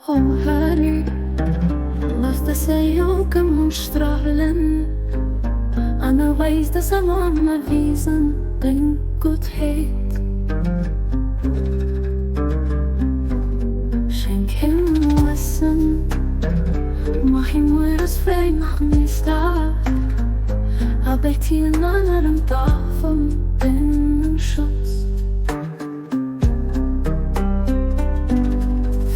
O Herr, looss dëse jonke Mann strahlen an erweis dësem Anerwisen deng Guttheet. Schenk him Wëssen, mach him mueres fréi nach nees Dag, a béid hien ënner dem Daach vun dengem Schutz.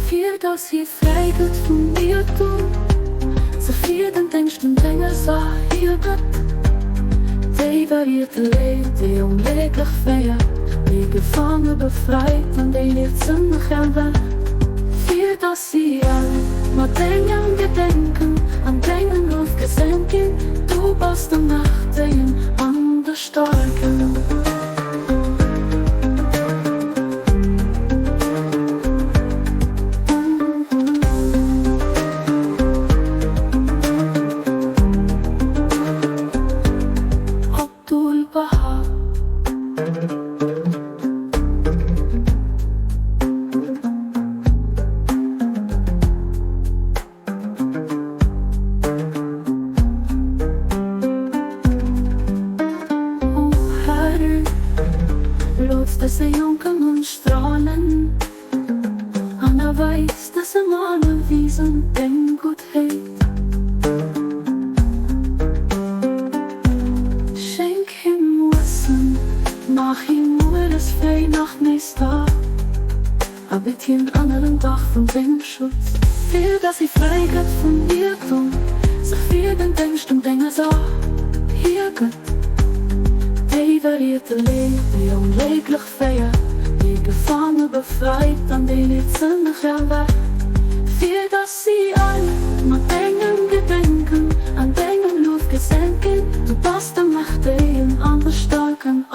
Fir dass hie fräi gëtt vum Iertum, sech fir den Déngscht un denger Saach hiergëtt. Déi variierte Léit, déi onglécklech féiert, déi Gefaange befreit an déi Liichtssënneg erwächt. Fir dass si all mat dengem Gedenken an dengem Luef geseent ginn, du bass de Mächtegen an de Staarken. Abdu'l-Bahá. O Herr, looss dëse jonke Mann strahlen an erweis dësem Anerwisen deng Guttheet. Schenk him Wëssen, maach him mueres fréi nach nees wach. A bitt hien ënner dem Dach vun dengem Schutz. Fir dass hie fräi gëtt vum Iertum, sech fir den Déngscht un denger Saach hiergëtt. Déi variierte Leed, déi onglécklech féiert, déi Gefaange befreit an déi Leedsënneg erwächt. Fir dass si all mat dengem Gedenken an dengem Luef geseent ginn, du bass de Mächtegen an de Staarken.